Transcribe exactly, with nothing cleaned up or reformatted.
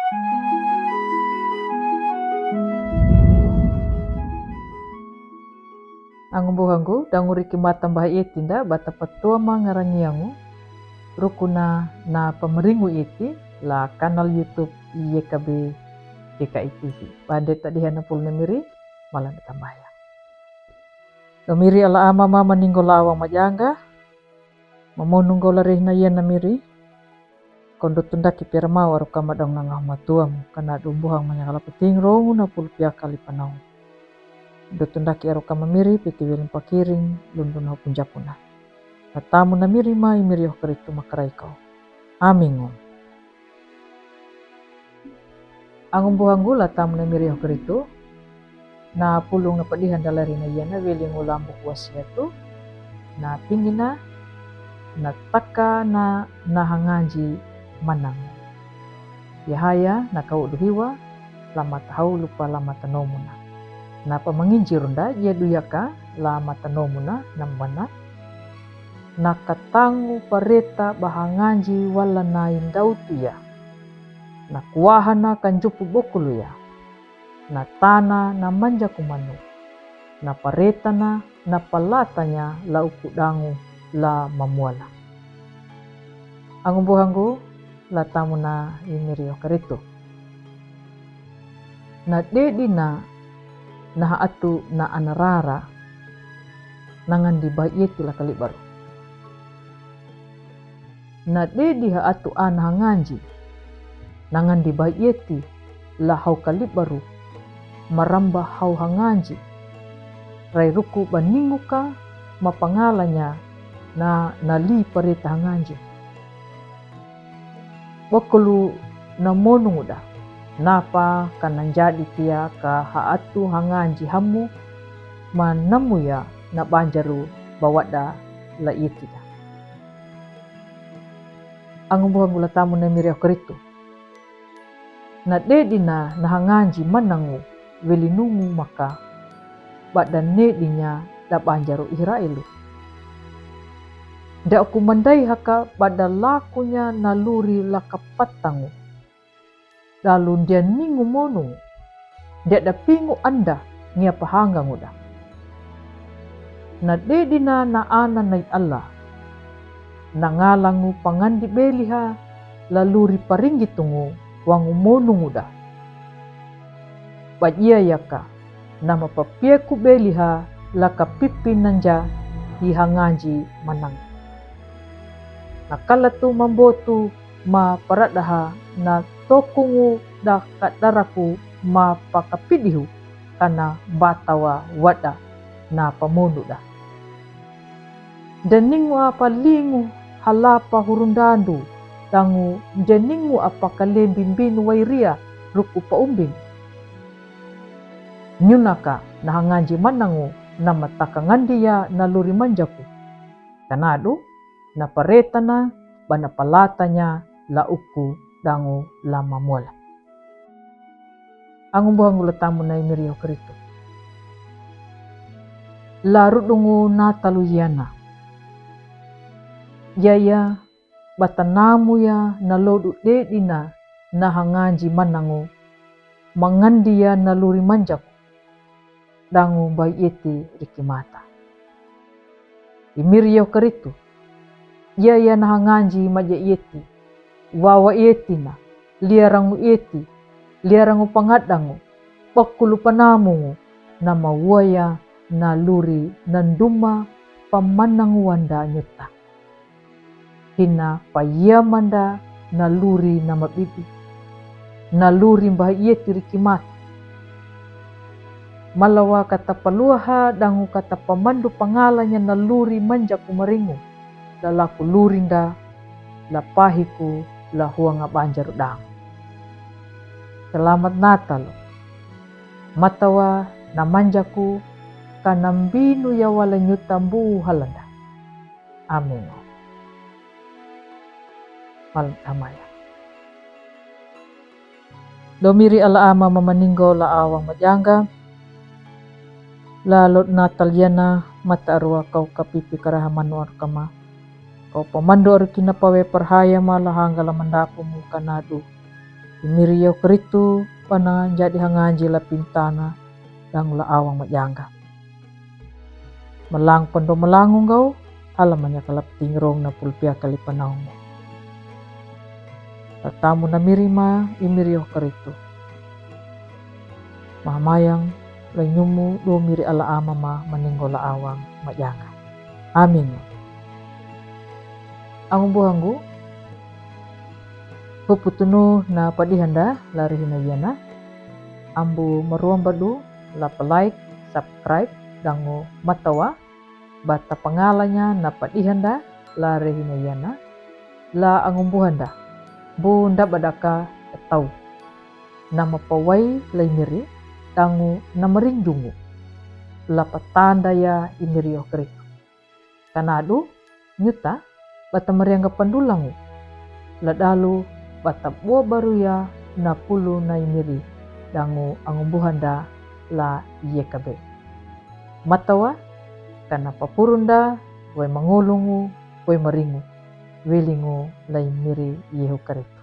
Angu buhanggu, dangu riki mata mbah eti nda, bata patoa mangarangi angu, rukuna na pamaringu eti, la kanal YouTube Y K B G K I T V. Bande tadiha na pulu na miri, malan tambaya. Lo miri ala ama mama ninggo la awang majanga, mamonunggo la rehna yana miri, Ko ndo tundaki pera mau aru kama dong nangah matuamu, kana dumbuhang manyakala peting rongu na pulu pia kali panau. Ndo tundaki aru kama miri, piti wilim pakiring, lundu na punjapuna. Na tamu na miri mai miri oh keritu makarai kau. Amingo. Angumbuhanggu la tamu na miri oh keritu. Na pulung na padihan dalari na yana wili ngu lambuk wasiatu, na pingina, na taka na, na hanganji manang. Yahaya na kau duhiwa, la mata hau lupa la mata nomuna. Na pamanginji runda, ia duyaka, la mata nomuna, nambana. Na katangu pareta bahanganji wala na indautu ya. Na kuahana kanjupu bokulu ya. Na tana na manjaku manu. Na paretana na palatanya la uku dangu la mamuala. Angumbuhanggu la tamu na imiri oh keritu. Na dedi na, na haatu na anarara, nangandi bai eti la kalibaru. Na dedi haatu ana hanganji, nangandi bai eti la hau kalibaru, maramba hau hanganji, rai ruku baninguka mapangalanya na, na li pareta hanganji. Bokulu na monunguda, napa kana njadi tia ka haatu hanganji hamu, manamuya na banjaru bawada la itida. Angumbuhanggu la tamu na miri oh keritu. Na dedi na, na hanganji manangu wili nungu maka, bada nedinya da banjaru Israelu. Nda aku mandai haka bada lakunya na luri laka patangu. Dalu ndia ningu monungu. Ndia da pingu anda ngia pahanganguda. Na dedi na, na ana nai Allah. Na ngalangu pangandi beliha la luri paringitungu wangu monunguda. Bajia yaka, nama papieku beliha la kapipi nanja hi hanganji manang. Na kalatu mambotu ma paradaha na tokungu da kadaraku ma pakapidihu kana batawa wada na pamonuda. Nda ningu apa lingu halapa hurundandu, tangu nda ningu apa kalembi mbinu wairia ruku paumbin. Nyunaka na hanganji manangu na mataka ngandia na luri manjaku. Kanadu, na paretana, bana palatanya, la uku, dangu, la mamuala. Angumbuhanggu la tamu na imiri oh keritu. La rudungu na talu yana. Yaya, batanamu ya na lodu dedina na hanganji manangu, mangandia na luri manjaku. Dangu bai eti riki mata. Imiri oh keritu. Yaya na hanganji maja eti. Wawa eti na. Liarangu eti. Liarangu pangadangu. Bakulu panamungu. Na mawaya na luri na nduma pamanangu wanda nyuta. Hina payamanda na luri na mabidi. Na luri mbah ieti riki mata. Malawa kata paluaha dangu kata pamandu pangalanya na luri manjaku maringu. Lalaku luri nda, la pahiku, la huanga banjaru dangu. Selamat Natal. Matawa na manjaku, kana mbinu ya wala nyuta mbu halanda. Amin. Mal tamaya. Lo miri ala ama mamaninggo la awang majanga. La lot Natal yana mata arua kau kapipi karaha manu arkama. Kau pamandu aru kina pawe parhaya ma la hangga la mandapu mu kanadu. Imiri Yehu Keritu pana jadi hanganji la pintana dang la awang majanga. Malang pendo malangu gau, hala manyaka la petingrong na pulpia kali panaungu. Tatamu na miri ma imiri Yehu Keritu. Mahamayang la nyumu do miri ala ama ma maninggo la awang majanga. Amin. Angumbuhangu, huputunu na padihanda la rihina yana. Ambu maruambadu la pa like, subscribe, dangu matawa bata pangalanya na padihanda la rihina yana. La angumbuhanda bu ndabadaka tau. Na mapawai la imiri dangu na marinjungu. La patanda ya imiri Yehu Keritu. Kanadu nyuta bata marianga pandulangu. La dalu bata bua baru ya na pulu na imiri dangu angumbuhanda la yekabe. Matawa kana papurunda wai mangolungu wai maringu. Wilingu la imiri Yehu Keritu.